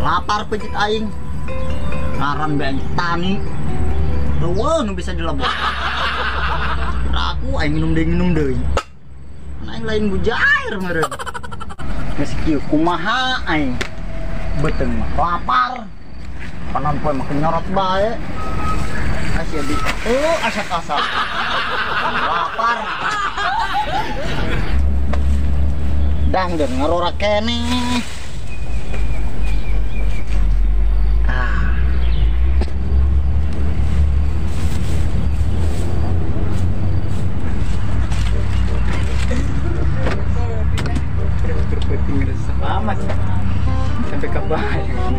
Lapar pejit aing. Ngaran bae tani. Eueuh nu bisa dilebok. Aku aing minum deui. Aing lain bujair meureun. Geus kieu kumaha aing. Beuteung mah lapar. Panon poe mah nyorot bae. Asia di asak-asak. Lapar. Dangdeng ngarora keneh. Ah. Terpenting resep amat sampai kebayang.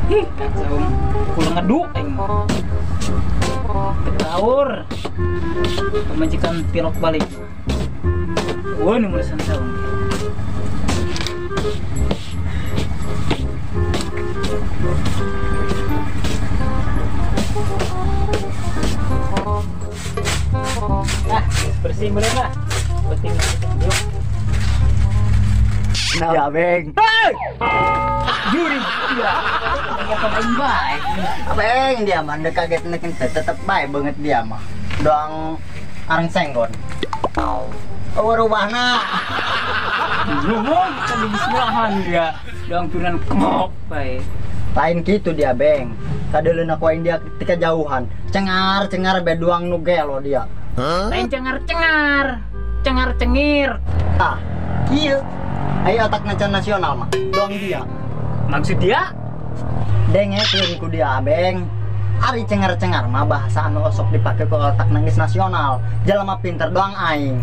Ih, kacau. Pulang ngadu aing. Ketaur. Pemajikan pilok balik. Wah, ini urusan saung. Nah, bersih bener lah. Penting yuk. Nah, ya, Beng. Hey! Juri, iya. Aing bae. Beng, dia mah ndek kaget nek tetep bae banget dia mah. Doang areng senggon. Oh, rubahna. Ngomong kan di bismillahan dia. Doang turunan kemok bae. Lain gitu dia, Beng. Kadeuleun aku aing dia ketika jauhan. Cengar-cengar bae doang nu gelo dia. Lain cengar-cengar. Cengar-cengir. Tah, kieu. Ayo otak nasional mah. Doang dia. Maksud dia? Dengekeun ku dia, Beng. Ari cengar-cengar mah bahasa anu osok dipake ku otak nangis nasional. Jelema pinter doang aing.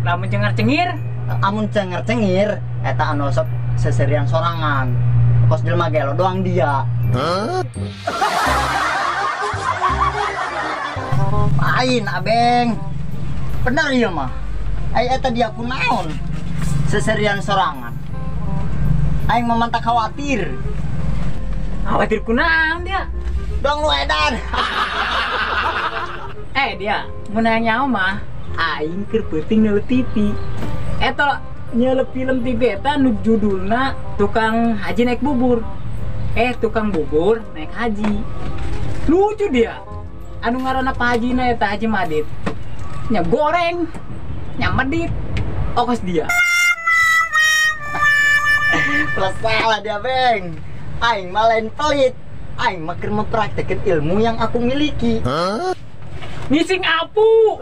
Lamun cengar-cengir? Amun cengar-cengir eta anu osok seserian sorangan. Kos jelema gelo doang dia. Lain, Abeng. Bener ieu mah. Ai eta dia kunaon? Seserian sorangan. Aing mah mantak khawatir. Khawatir kunaon dia? Dong lu edan. Dia, mun hayang nyaho mah aing keur peuting neuleuh TV. Eta nyeuleuh film TV eta nu judulna Tukang Haji Naik Bubur. Tukang bubur naik haji. Lucu dia. Anu ngaranna Pak Haji na eta Haji Madit. Nya goreng, nya medit. Okos dia. Plus salah dia, Beng. Aing mah lain pelit. Aing mah keur mempraktekin ilmu yang aku miliki. Ngising apu.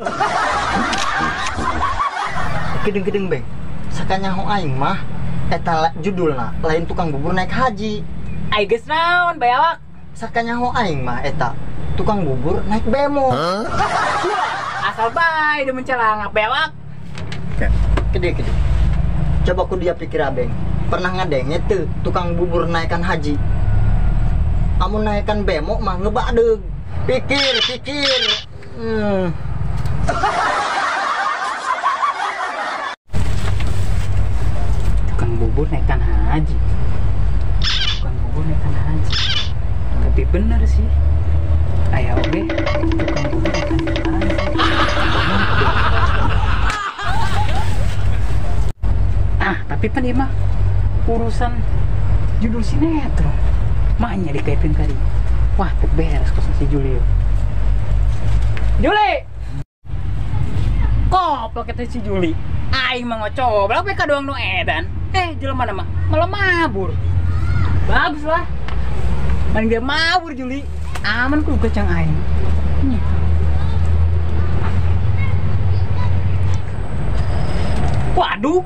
Kedeng-kedeng, Beng. Sakanyaho aing mah eta judulna lain tukang bubur naik haji. Ai geus naon bae awak? Sakanyaho aing mah eta tukang bubur naik bemo. Asal bae demen celangap bae awak. Gede-gede. Coba ku dia pikir, Abeng. Pernah ngadenge teu tukang bubur naikkan haji? Amun naikkan bemo mah ngebadeg. Pikir, pikir. Tukang bubur naikkan haji. Tukang bubur naikkan haji. Tapi bener sih. Aya oge tukang bubur naikkan haji. Ah, tapi pan ieu mah urusan judul sinetron. Maknya dikaitin tadi. Wah, teu beres kosan si Julio. Juli! Koplok eta si Juli. Aing mah ngocoblak we ka doang nu edan. Jelema mah malah mabur. Bagus lah. Mending dia mabur Juli. Aman ku kacang aing. Waduh.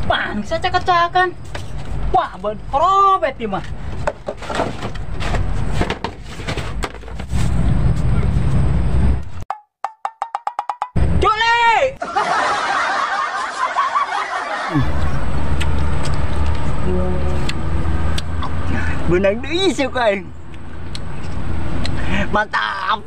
Bangsa cakap-cakan. Wah, korobet ieu mah. Juli! Benang deui sih aing. Mantap.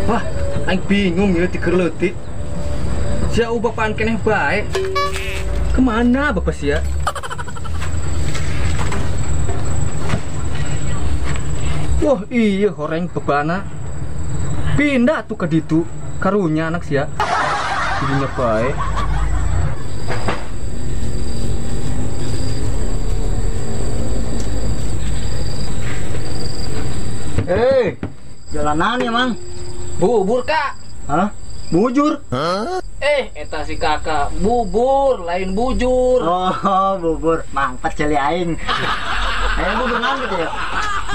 Wah, aing bingung ya tiker leutik. Sia bapaan keneh bae. Kemana bapak sia? Wah, iya horeng bebana. Pindah tuh ke ditu. Karunya anak sia. Ibunya bae. Eh, jalanan ya, Mang. Bubur, Kak. Hah? Bujur? Hah? Eta si kakak bubur, lain bujur. Oh, bubur. Mang, pecel aing. Ayo bubur naon gitu ya?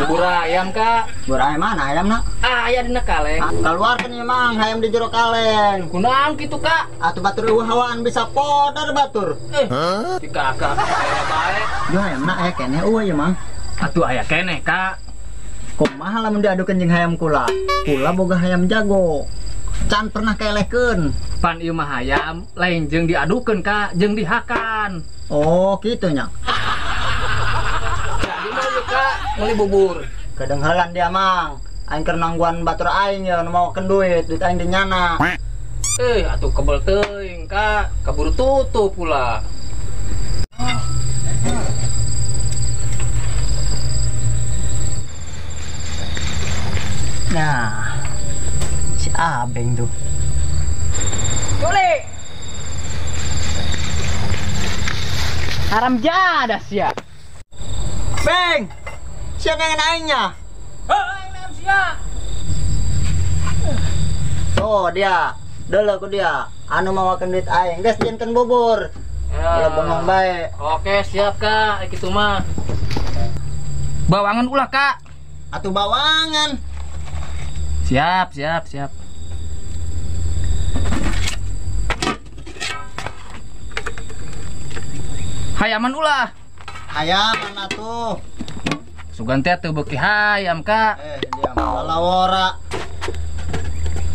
Bubur ayam, Kak. Bubur ayam mana ayam, nak? Aya dina kaleng. Keluarkan ya, Mang, ayam di jero kaleng. Kunaon kitu, Kak? Atuh batur eueuh hawaan bisa podar batur. Si kakak aya bae. Yo ayam nak aya keneh eueuh ya, Mang. Atuh aya keneh, Kak. Kumaha lamun diadukeun jeung hayam kula? Kula boga hayam jago. Can pernah kelehkeun. Pan ieu mah hayam lain jeung diadukeun, Kak, jeung dihakan. Oh, kitu nya. Jadi mau ieu, Kak, meuli bubur. Kadenghalan dia, Mang. Aing keur nangguan batur aing ya nu mawakeun duit, duit aing di nyana. Atuh kebel teuing, Kak. Kaburu tutup pula. Nah, si Abeng tuh. Juli. Haram jadah sia. Beng, sia yang aingnya. Heuh, aing sia. Tuh dia, dulu ku dia. Anu mawakeun duit aing, geus jieunkeun bubur. Ya. Bengong bae. Oke, siap, Kak. Kitu mah. Bawangan ulah, Kak. Atuh bawangan. Siap, siap, siap. Hayaman ulah. Hayaman atuh. Sugan teh teu beuki hayam, Kak. Dia mah lalawora.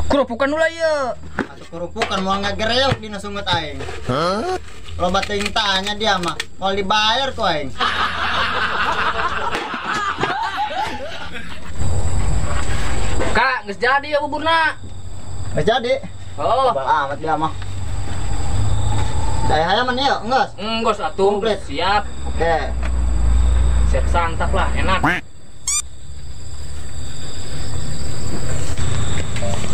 Kerupukan ulah ieu. Atuh kerupukan moal ngagereok dina sungut aing. Hah? Loba teuing tanya dia mah, moal dibayar ku aing. Kak, geus jadi ya buburna. Geus jadi? Oh. Tebal amat dia mah. Daya hayaman ieu, enggeus? Enggeus atuh. Komplit. Siap. Oke. Siap santap lah, enak.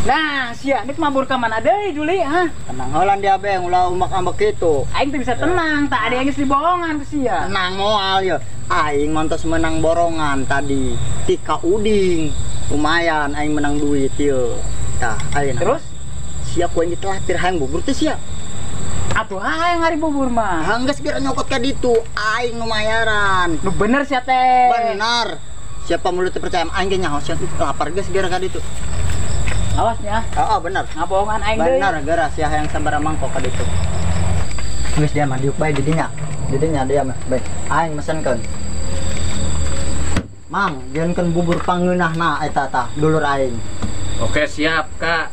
Nah, sia, nek mabur ka mana deui, Juli, ha? Tenang heulan dia, Beng, ulah umak-ambek kitu. Aing teu bisa tenang, tak ada yang geus dibohongan ku sia. Tenang moal ye. Aing mantos menang borongan tadi, tika uding. Lumayan aing menang duit ye. Tah, ayeuna. Terus sia ku aing ditelatir hayang bubur teh sia. Atuh hayang ari bubur mah. Hang geus geura nyokot ka ditu, aing nu mayaran. Nu bener sia teh. Bener. Siapa mulut teu percaya aing ge nyaho sia lapar geus geura ka ditu. Awas nya. Heeh, bener. Ngabohongan aing deui. Bener geura sia hayang sabaraha mangkok ka ditu. Geus dia mah diuk bae di dinya. Di dinya dia mah bae. Aing mesenkeun. Mang, jieunkeun bubur pangeunahna eta tah, dulur aing. Oke, siap, Kak.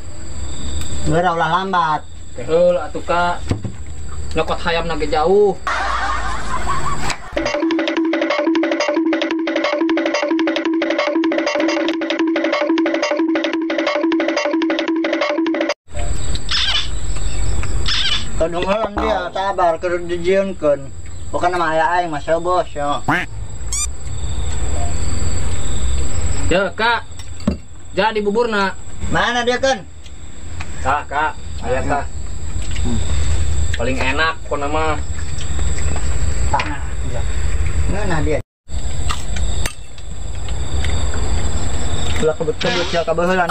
Geura ulah lambat. Heul atuh, Kak. Nyokot hayamna ge jauh. Kadungheun dia sabar keur dijieunkeun. Pokona mah aya aing mah bos yo. Ya, Kak. Jadi buburna. Mana dia, kan? Tah, Kak. Aya tah. Paling enak pokona mah. Tah. Ngeunah dia. Ulah kebut-kebut sia kabeuheulan.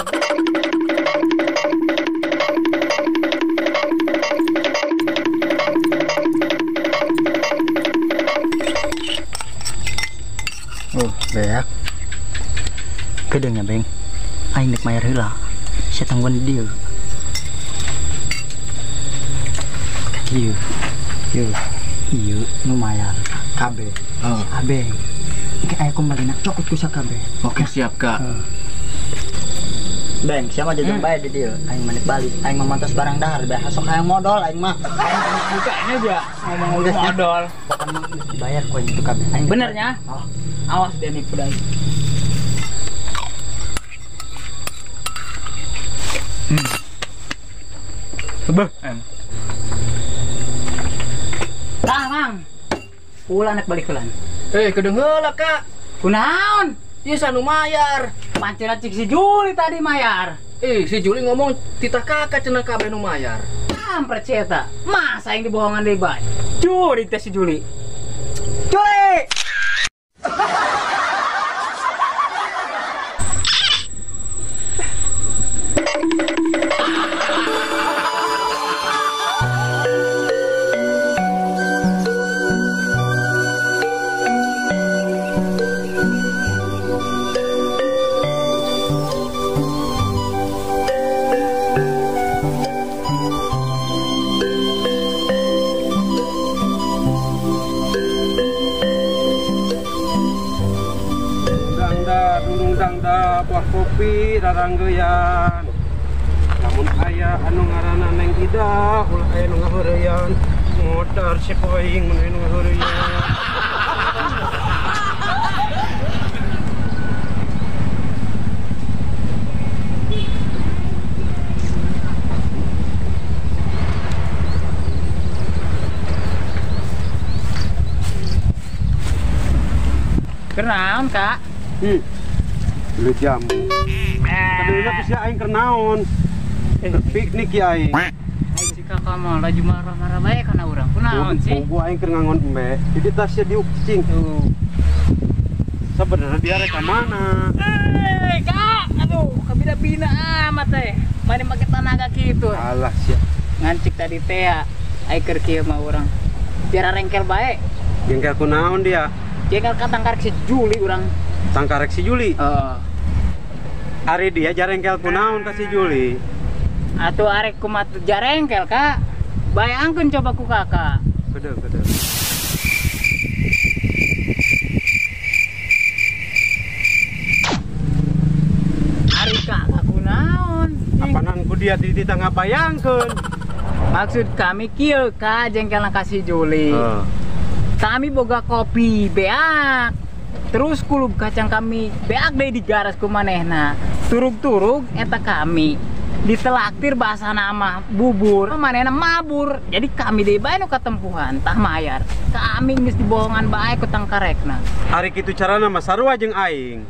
Oh, beak. Kedeung nya, Beng. Aing dek mayar heula. Sia tangguan di dieu. Ieu. Ieu. Ieu nu mayar kabeh. Oh. Si Abeng. Engke aya kumbalina cokot ku sakabeh. Oke, siap, Kak. Beng, siapa jajan bae di dieu? Aing mah balik, aing mah mantos barang dahar, bae sok hayang modal aing mah. Bukannya aja ngomong modal. Pokoknya mah dibayar ku aing itu kabeh. Aing benernya? Oh. Awas dia nipu dah. Beuh. Tah, Mang. Ulah nek balik ulan. Kedeung heula, Kak. Kunaon? Ieu sanu mayar. Pancen cik si Juli tadi mayar. Si Juli ngomong titah kakak cenah kabeh nu mayar. Kampret si eta. Masa yang dibohongan deui bae. Juli teh si Juli. Juli! Buah kopi raranggeyan lamun aya anu ngaranna Neng Ida ulah aya nu ngaheureyan modar si poing mun aya nu ngaheureyan. Kenaon, Kak? Beli jamu. Kadeuleuna bisa aing keur naon? Piknik ya aing. Aing si kakak mah laju marah-marah bae kana urang. Kunaon sih? Bobo aing keur ngangon embe. Jadi tasnya diuk cing. Tuh. Sebenarnya dia rek ka mana? Kak, aduh, kabina-bina amat teh. Mane make tanaga kitu. Alah sia. Ngancik tadi teh ya. Aing keur kieu mah urang. Biar rengkel bae. Jengkel kunaon dia? Jengkel ka tangkarek si Juli urang. Tangkarek si Juli. Heeh. Ari dia jarengkel kunaon ka si Juli. Atuh arek kumaha jarengkel, Kak. Bayangkeun coba ku kakak. Kedeung, kedeung. Ari kakak kunaon? Apanan ku dia dititah ngabayangkeun. Maksud kami kieu, Kak, jengkelna ka si Juli. Kami boga kopi beak. Terus kulub kacang kami beak deui digaras ku manehna. Turug-turug eta kami ditelaktir bahasa nama bubur, manehna mabur. Jadi kami deui bae nu katempuhan tah mayar. Kami geus dibohongan bae ku tangkarekna. Ari kitu carana mah sarua jeung aing.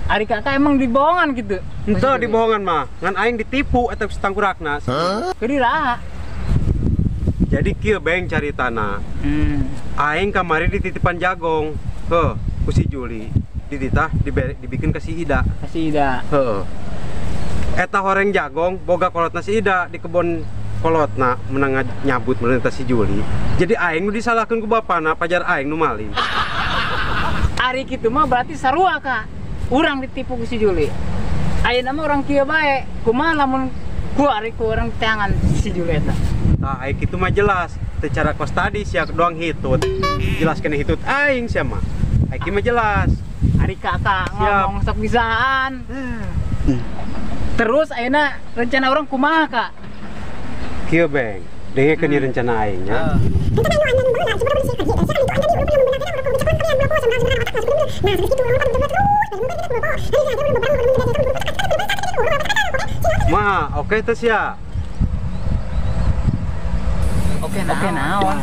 Ari kakak emang dibohongan gitu. Henteu dibohongan mah, ngan aing ditipu eta tangkurakna. Keur iraha? Jadi kieu beng caritana. Aing kamari dititipan jagong. Heuh. Ku si Juli dititah dibikin ke si Ida. Ke si Ida. Heeh. Eta horeng jagong boga kolotna si Ida di kebon kolotna menang nyabut meunang si Juli. Jadi aing nu disalahkeun ku bapana pajar aing nu maling. Ari kitu mah berarti sarua, Kak. Urang ditipu ku si Juli. Ayeuna mah urang kieu bae. Kumaha lamun ku ari ku urang teangan si Juli eta. Tah aing kitu mah jelas. Teu cara kos tadi sia doang hitut. Jelas kena hitut aing sia mah. Aing mah jelas. Ari kakak ngomong sok bisaan. Terus ayeuna rencana orang kumaha, Kak? Kieu beng, dengekeun ieu rencana aing nya. Mah, oke teh sia. Oke naon?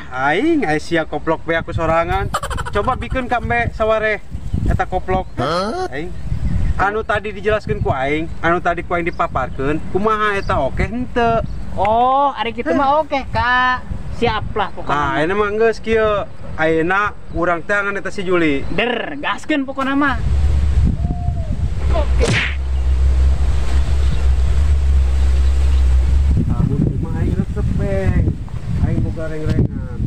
Aing aya sia koplok be aku sorangan. Coba bikin ka embe saware eta koplok. Aing anu tadi dijelaskeun ku aing, anu tadi ku aing dipaparkeun, kumaha eta oke henteu. Oh, ari kitu mah oke, Kak. Siap lah pokoknya. Nah, ayeuna mah geus kieu. Ayeuna urang teh angan eta si Juli. Der, gaskeun pokona mah. Oke. Amun kumaha aing resep, Beng. Aing boga reng-rengan.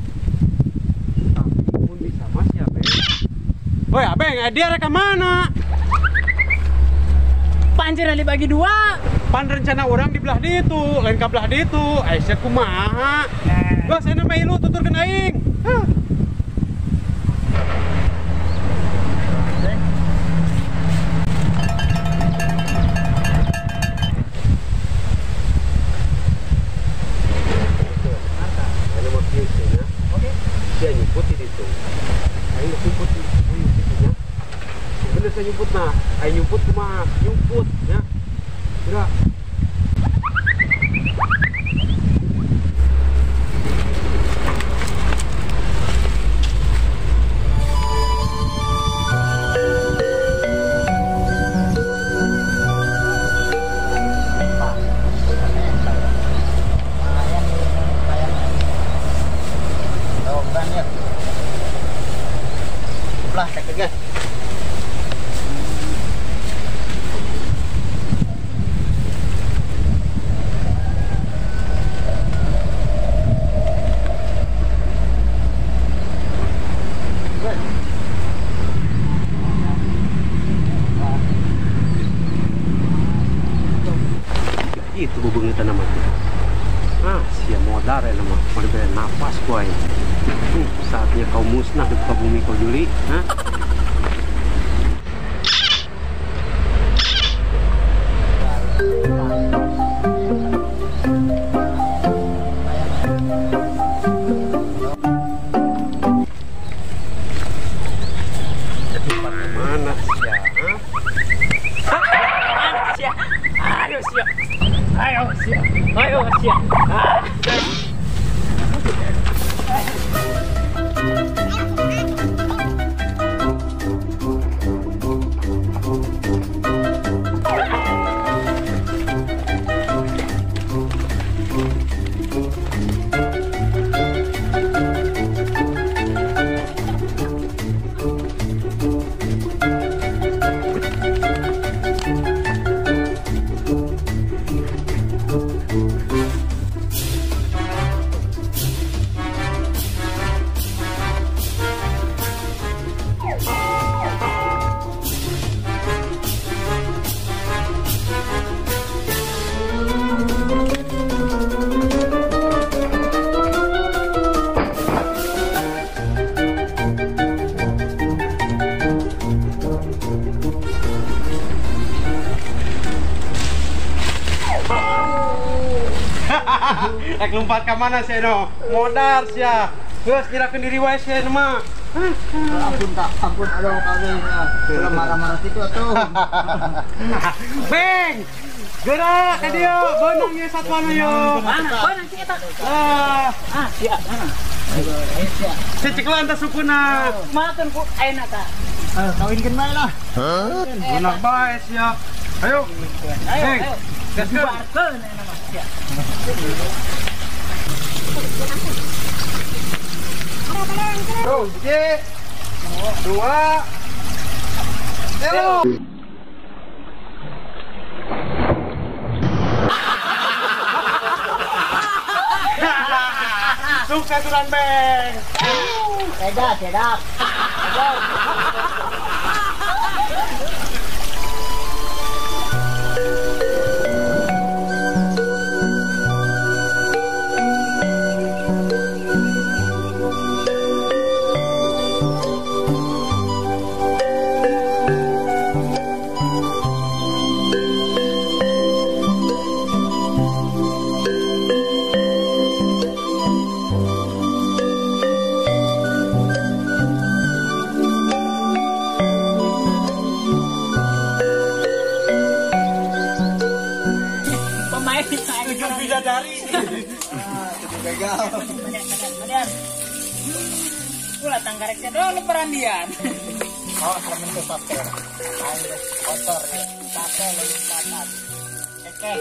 Tapi mun bisa mah sia, Beng. Woi, Abeng, dia rek ka mana? Panceran dibagi dua. Pan rencana orang di belah ditu, lain ka belah ditu. Aisyah kumaha? Geus ayeuna mah ilu tuturkeun aing. Hah. teh nyumputna. Aya nyumput kumaha? Nyumput ya. Gerak. Itu bebengetan nama tuh. Ah, sia modar ya nama. Mau diberi napas ku aing. Saatnya kau musnah di muka bumi kau Juli, hah? Mana sia? Hah? Ayo sia. Ayo sia. Ayo sia. Rek lompat ka mana sih no? Modar sia. Geus nyerahkeun diri wae sia mah. Ampun tak, ampun aduh kami. Ulah marah-marah situ atuh. Beng. Gerak ka dieu, beunang ieu satuan ieu. Mana? Beunang si eta. Ah, ah sia mana? Ceceklan teh sukuna. Makan ku ayeuna tah. Kawinkeun bae lah. Beunang bae sia. Ayo. Ayo, ayo. Bubarkeun ayeuna mah sia. Tuh, 2, 3. Sukses ulan beng. Sedat, sedat. Bidadari. Gagal. Ulah tanggareknya dulu perandian. Oh, remen ke sate. Air kotor, sate lompatan. Oke.